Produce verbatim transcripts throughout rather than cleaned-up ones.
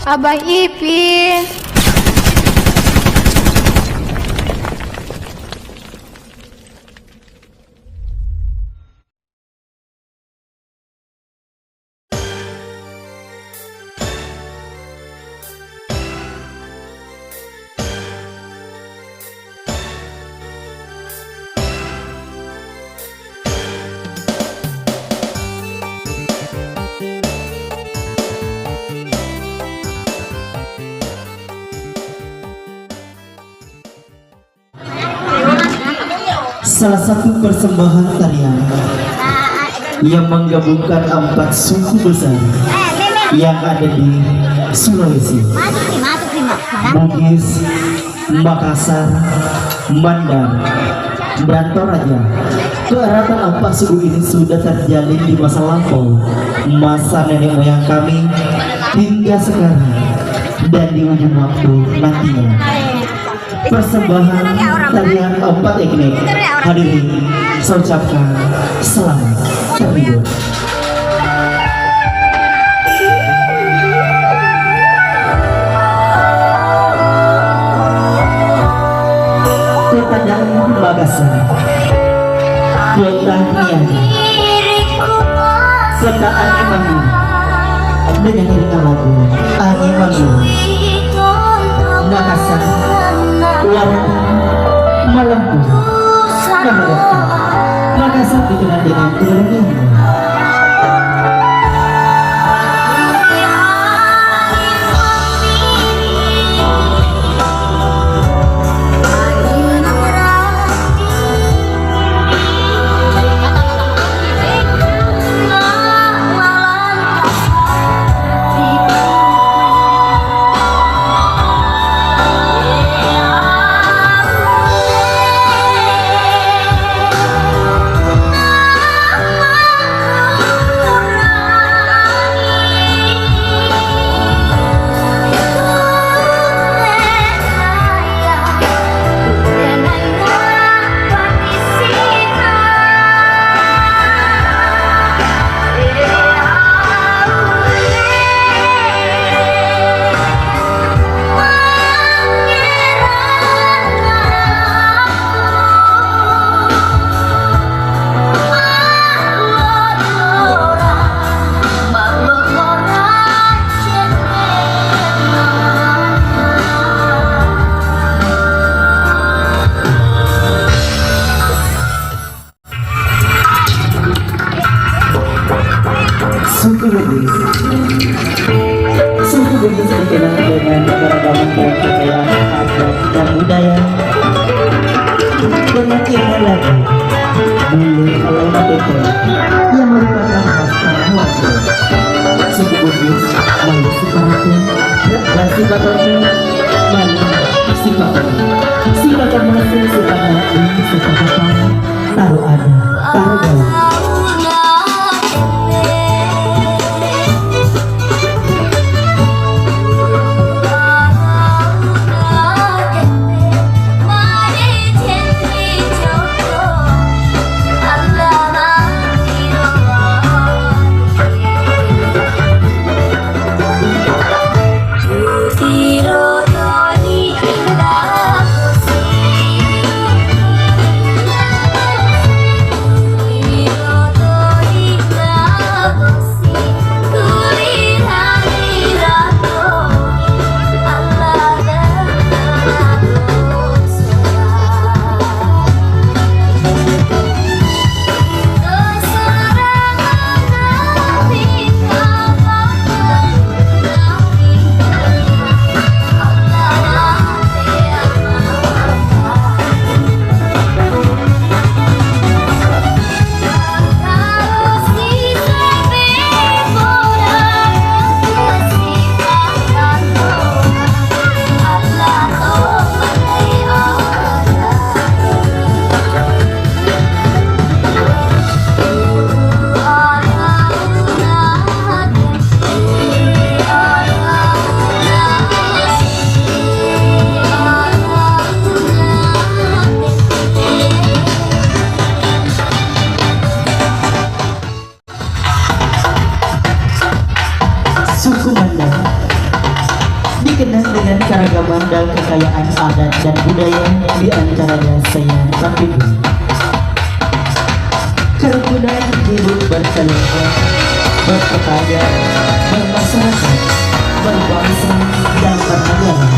Abang Ipin. Salah satu persembahan tarian yang menggabungkan empat suku besar yang ada di Sulawesi, Bugis, Makassar, Mandar, dan Toraja. Keeratan empat suku ini sudah terjalin di masa lampau, masa nenek moyang kami, hingga sekarang, dan di ujung waktu nantinya. Persembahan tarian empat etnik. Hadirin, saya ucapkan selamat terhibur. Kota Daeng Makassar. Kota Niaga. Kota Angin Manggul. Dengan iringan lagu Angin Manggul. Makassar, Waratang, Malempu, Mamerata. Makassar dikenal dengan keberaniannya. Suku Bugis. Suku Bugis dikenal dengan keberagaman dan kekayaan adat dan budaya. Dengan irama lagu Bulu Kalong Tete yang merupakan khas Karangawaco. Suku Bugis, Malu Siparatung, Rasi Patoke, Malu Sipatoke, Sipatoke Masu, Sipatoke Masu, Sipatoke Taru Ada, Taru Gaul. Suku Mandar. Dengan keragaman dan kekayaan adat dan budaya, di antaranya seni, tapi kerukunan hidup berkeluarga, bertetangga, bermasyarakat, berbangsa, dan bernegara,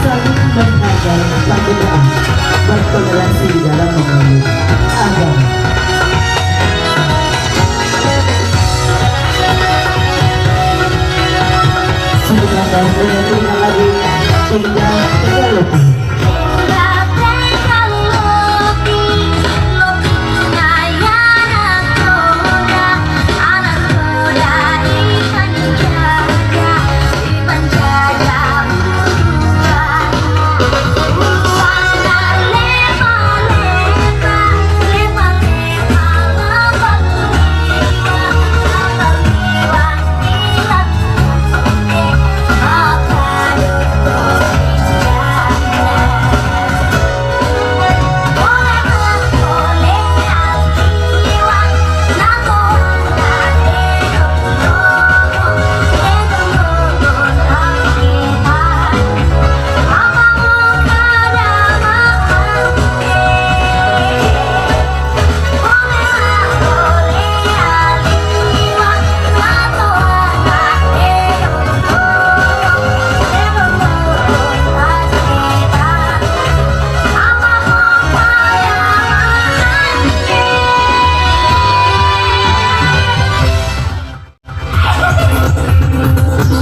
saling menghargai perbedaan, bertoleransi di dalam memeluk agama. Sebenarnya dengan lagu Tega Tega Lopi.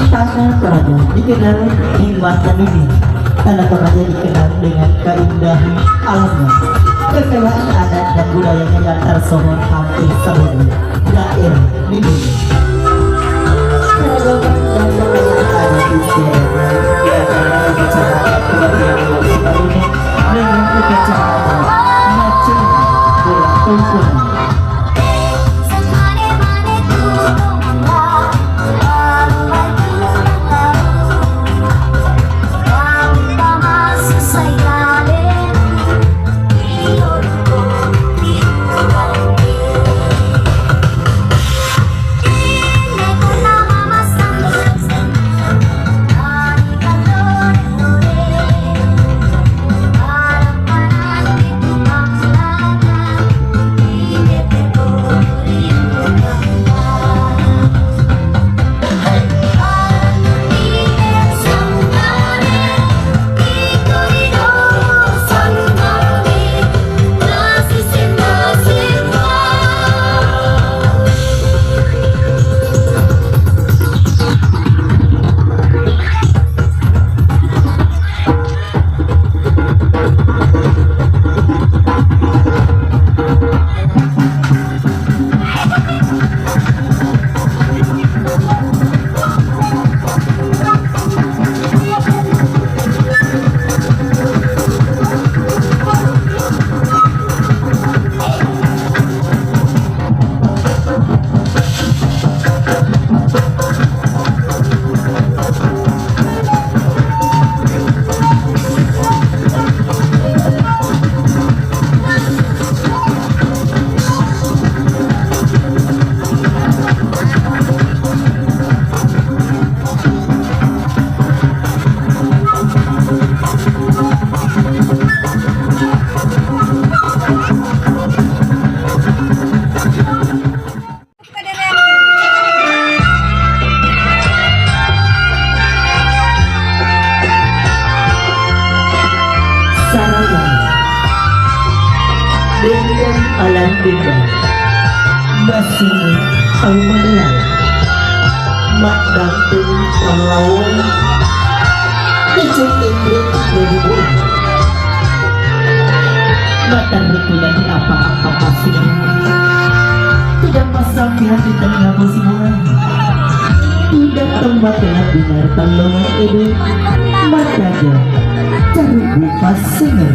Tanah Toraja dikenal di mata dunia. Tanah Toraja dikenal dengan keindahan alamnya. Kekayaan adat dan budayanya yang tersohor hampir seluruh daerah di dunia. Keragaman dan kekayaan adat istiadatnya di antara upacara kebaktian Wali Sitorus dengan upacara adat Macan Bola Tongkonan. Sarana. Dendeng alang dendeng. Basing tau magelang. Maddanteng tau lawong. Icung imbrung dodi bulu. Matarrutu lagi apa-apa pasir. Tidak pasang di hati tengah musim. Tidak tempat dengan dengar tellongan ibu. Mataja. Carubu pasir.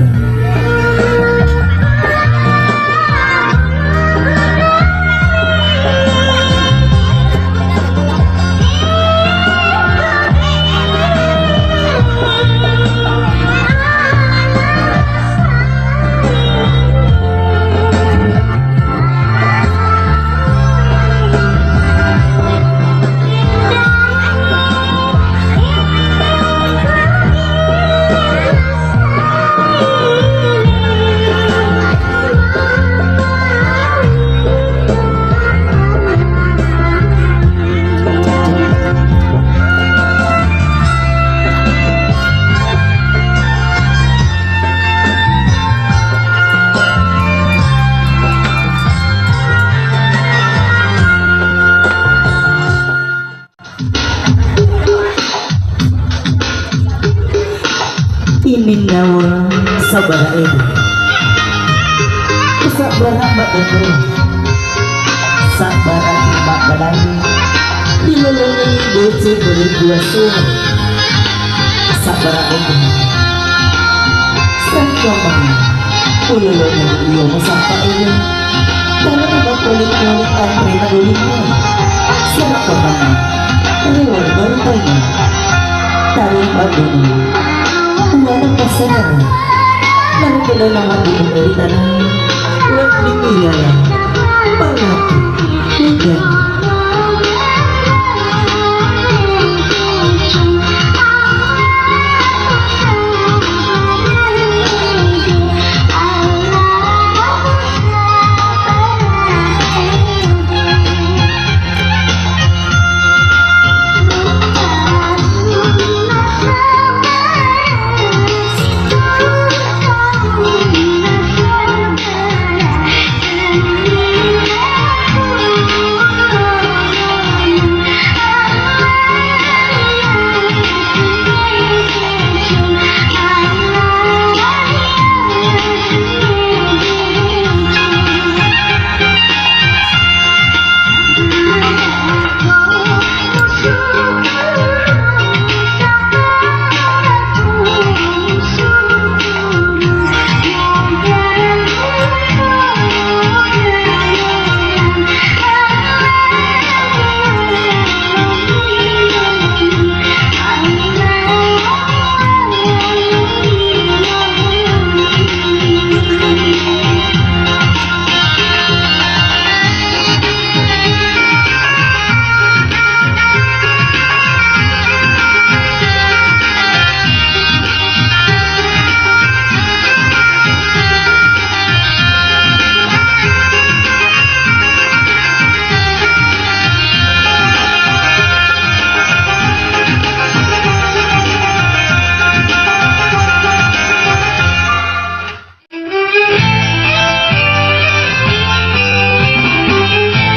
Nyawa sabbara ede. Sabbara maddero. Sabbara maddalani. Dilolongi deceng berkuasa. Sabbara ede. Sangka mani. Ulolongi iyo masapa ede. Dalam makulit-kulit antre madulinya. Sangka mani. Rewang bertanya. Tarik padunu. Uwana pasangan. Lalu kedai nama gunung dari tanah. Wedding iyalah. Pangati. Udah.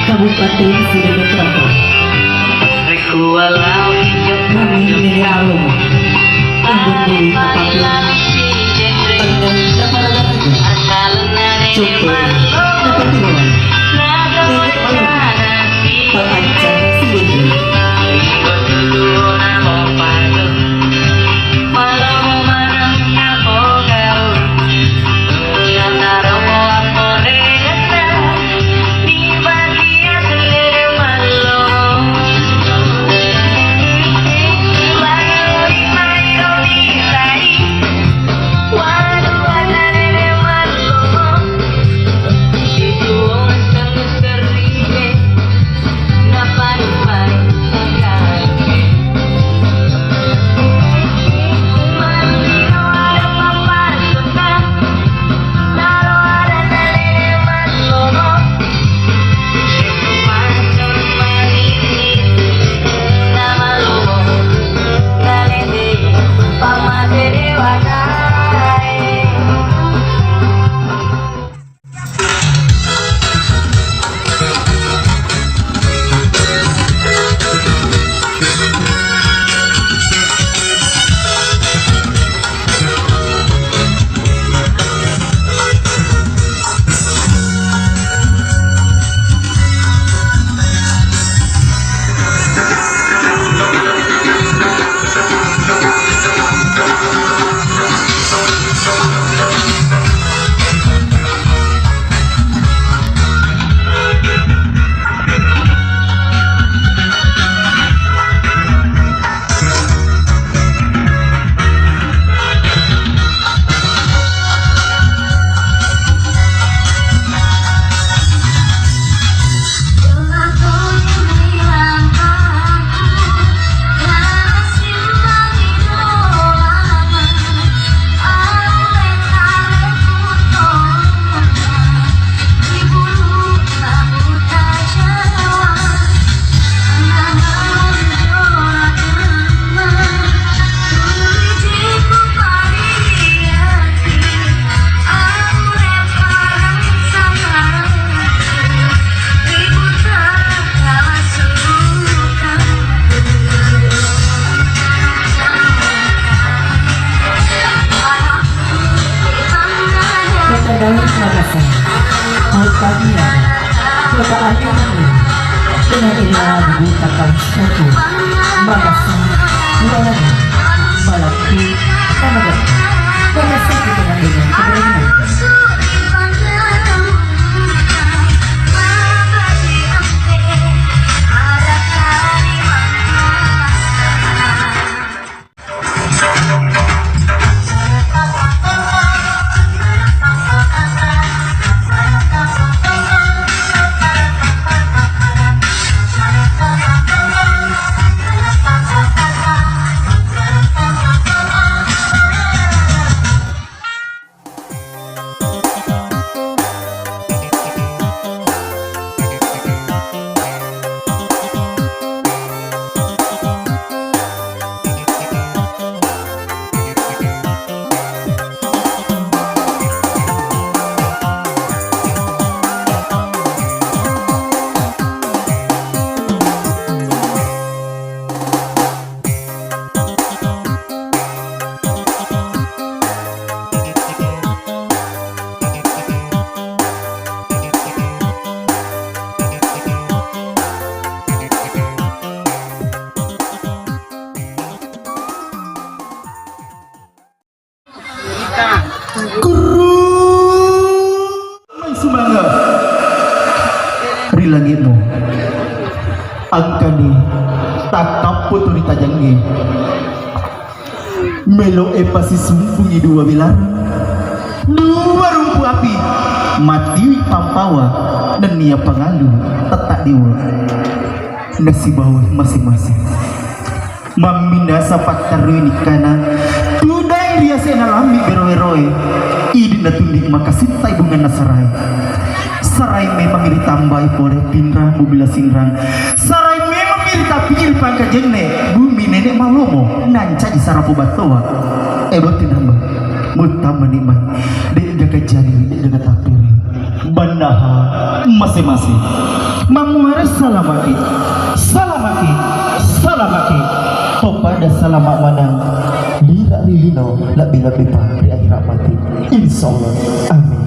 Kabupaten Sidoarjo. Kami Nenek Alomo. Embun Dewi Kepala. Tengah Daparaga Raja. Coba dapat dibawa. Nenek Alomo. Papanca Sidoarjo. Pertanian, pertanian, dengan ini lagu takkan satu, maka satu, malam ini, nama maka satu dengan dengan keberanian. Kurrung mai sumanga ri langitmu. Engkani takkappo tu ri tajengnge. Melo e pasisumpungi dua bilarang, dua rumpu api, matiwi pampawa nennia pangalu tetta dewa. Nasibawa masing-masing. Mamminasa pattarui nikkana, tudai riasena lambi beroe-roe, idi natundi makasittai bunganna sarai. Sarai memang ditambai pole pinrang bubila sinrang. Sarai memang ditapiri pangkajenne bumi nenek malomo nancaji sarapo battoa. E botting hamba, muttama ni mai, de' jaga jari, de' jaga tapiri. Bandaha masing-masing. Mammuare salamaki, salamaki, salamaki. Topada salama manang lira ri lino, lebbi-lebbi pa ri akhirat mati. Insya Allah. Amin.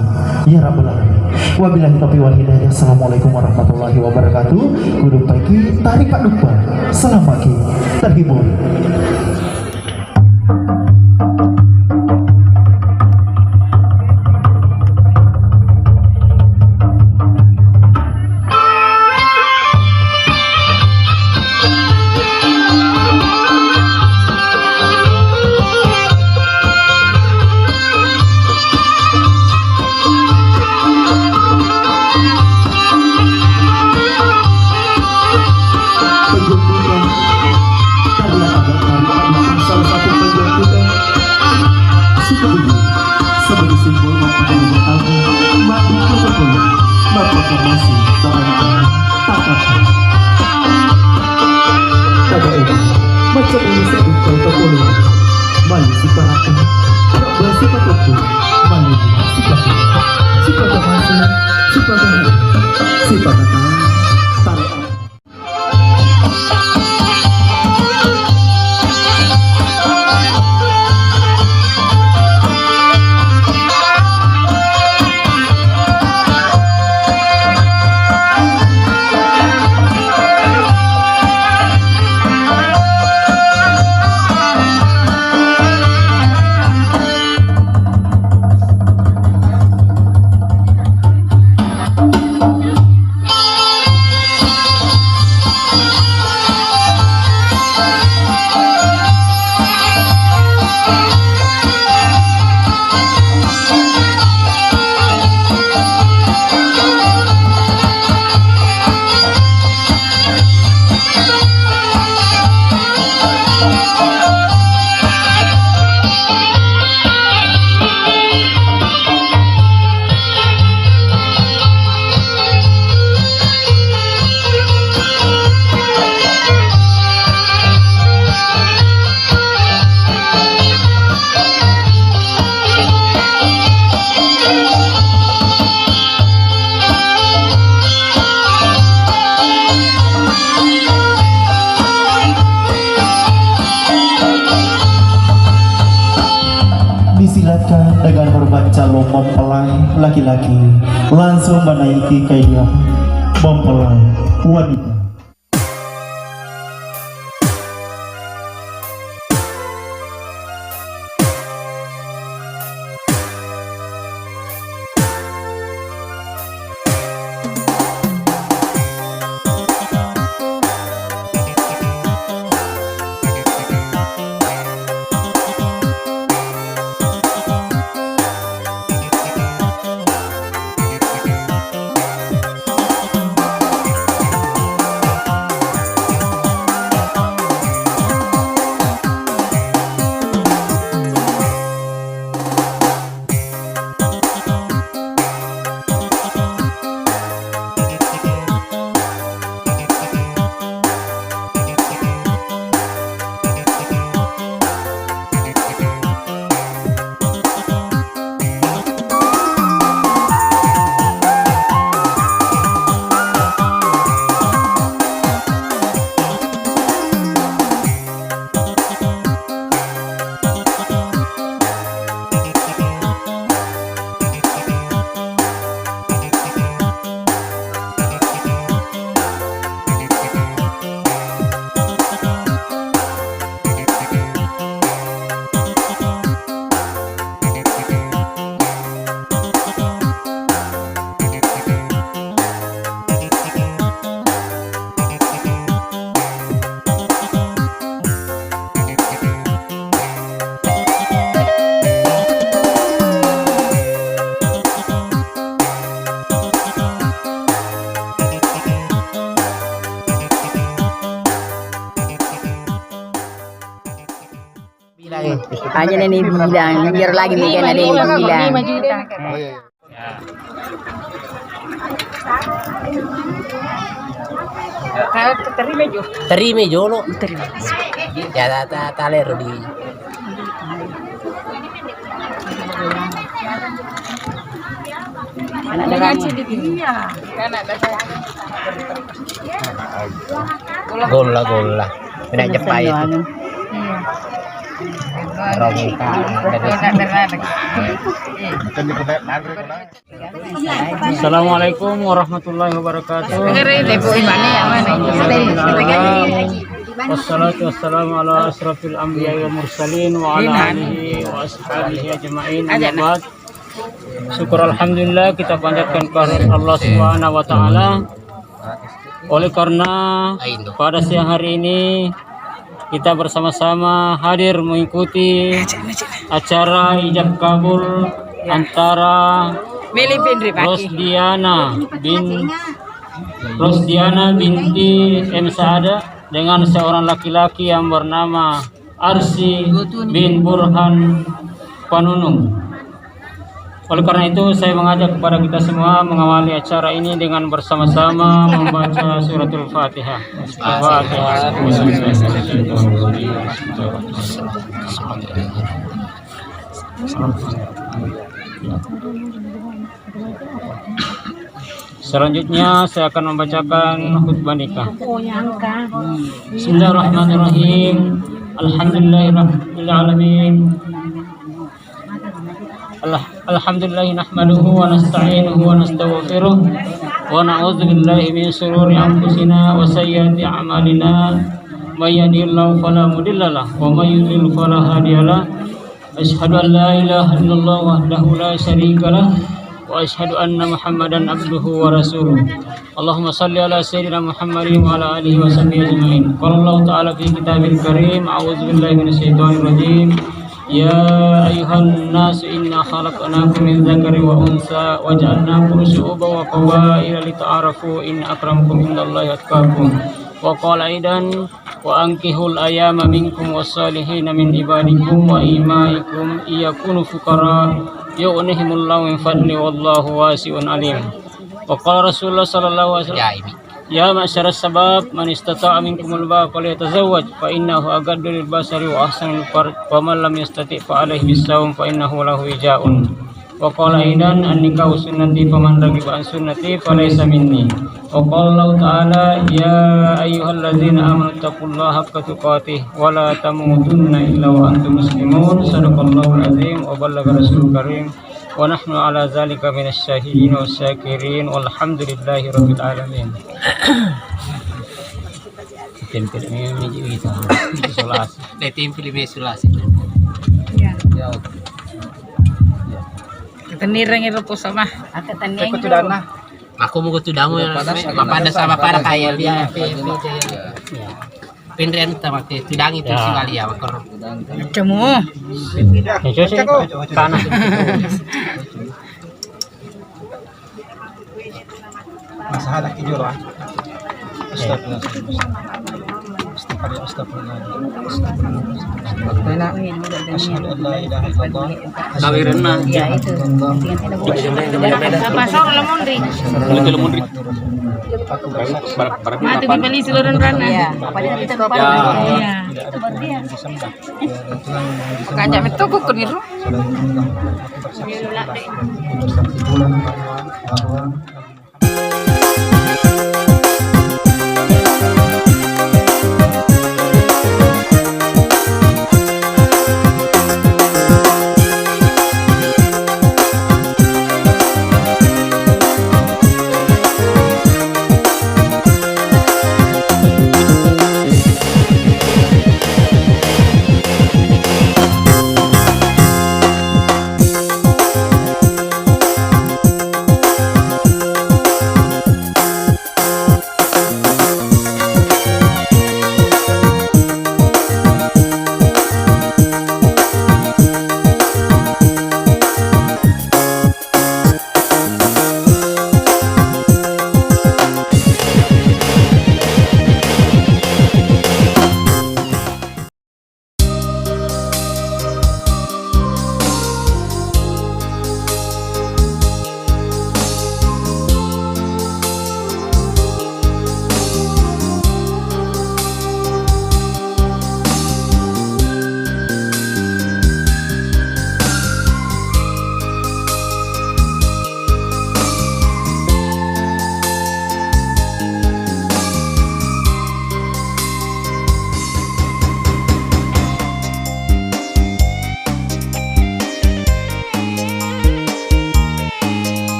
Ya Rabbal Alamin. Wabillahi taufiq wal hidayah. Assalamualaikum warahmatullahi wabarakatuh. Kudupaiki tari padduppa. Salamaki. Terhibur. Pejamputan karya adat tari Padang, salah satu pejamputan suku Bugis sebagai simbol memperkenalkan tamu, mati protokol, memproklamasi kemerdekaan. Takap. Pada ini, macam ini sebut protokol. Malu si paraka, tak bersifat waktu. Malu si paraka, si paraka masa, si paraka, si paraka. Tarik. Disilakan dengan hormat. Calon mempelai laki-laki langsung menaiki kain mempelai wanita. Bilang. Aja nene bilang, biar lagi nih kan ada yang bilang. Oh, iya, iya. Terima jolo. Terima. Ya, ta, ta, talero di. Anak derang. Golla, golla. Pindah jepai itu. Iya. Rong ikan. Assalamualaikum warahmatullahi wabarakatuh. Wassalatu wassalamu ala asrafil anbiya wal mursalin wa ala alihi wa ashabihi ajma'in. Amma ba'd. Syukur alhamdulillah kita panjatkan kehadirat Allah Subhanahu wa taala. Oleh karena pada siang hari ini kita bersama-sama hadir mengikuti acara ijab kabul antara Rosdiana bin, Rosdiana binti M Saada dengan seorang laki-laki yang bernama Arsi bin Burhan Panunung. Oleh karena itu, saya mengajak kepada kita semua mengawali acara ini dengan bersama-sama membaca suratul Fatihah. Al-Fatihah. Selanjutnya saya akan membacakan khutbah nikah. Bismillahirrahmanirrahim. Alhamdulillahirabbil alamin. Al-, alhamdulillah nahmaduhu wa nasta'inuhu wa nastaghfiruh wa na'udzu billahi min syururi anfusina wa sayyiati a'malina. May yahdihillahu fala mudhillalah wa may yudlil fala hadiyalah. Asyhadu an la ilaha illallah wahdahu la syarikalah wa asyhadu anna Muhammadan abduhu wa rasuluh. Allahumma shalli ala sayyidina Muhammadin wa ala alihi wa sahbihi ajma'in. Qala Allahu ta'ala fi kitabil karim, a'udzu billahi minasy syaithanir rajim. Ya ayyuhan nasu inna khalaqnakum min dzakarin wa untsa wa ja'alnakum syu'uban wa qabaila lita'arafu inna akramakum indallahi atqakum. Wa qala aidan, wa ankihul ayama minkum wassalihina min ibadikum wa imaikum iyakunu fuqara yughnihimullahu min fadli wallahu wasi'un alim. Wa qala Rasulullah sallallahu alaihi wasallam, ya ma'syaras syabab man istata'a minkumul ba'a falyatazawwaj fa innahu aghaddu lil basari wa ahsanu lil farj, wa man lam yastati' fa alaihi bis shaum fa innahu lahu wija'un. Wa qala aidan, an-nikahu sunnati faman raghiba an sunnati falaysa minni. Wa qala Allahu ta'ala, ya ayyuhalladzina amanu taqullaha haqqa tuqatih wa la tamutunna illa wa antum muslimun. Sadaqallahul azim wa ballagha rasulul karim. ونحن على ذلك من الشاهدين والشاكرين والحمد لله رب العالمين. Tempel ini, ini kita. Isolasi. Dai tempel ini isolasi. Iya. Ya, oke. Tenireng ero poso mah. Aku tenireng. Aku tuh dana. Aku mau ke tudang, mapada sama pada kayak dia. Pinrian sama ke tudang itu sekali ya, makor. Cemu. Itu sih, tanah. Masalah ki jolo, ah. Astagfirullahaladzim. Astagfirullah, astagfirullah. Asyhadu an la ilaha illallah. Kawirenna. Iya, itu. Apa sor lemon ri? Itu lemon ri. Mati di Bali seluruh rana. Iya, apa dia kita lupa? Iya. Itu baru dia. Makanya metu ku kuniru.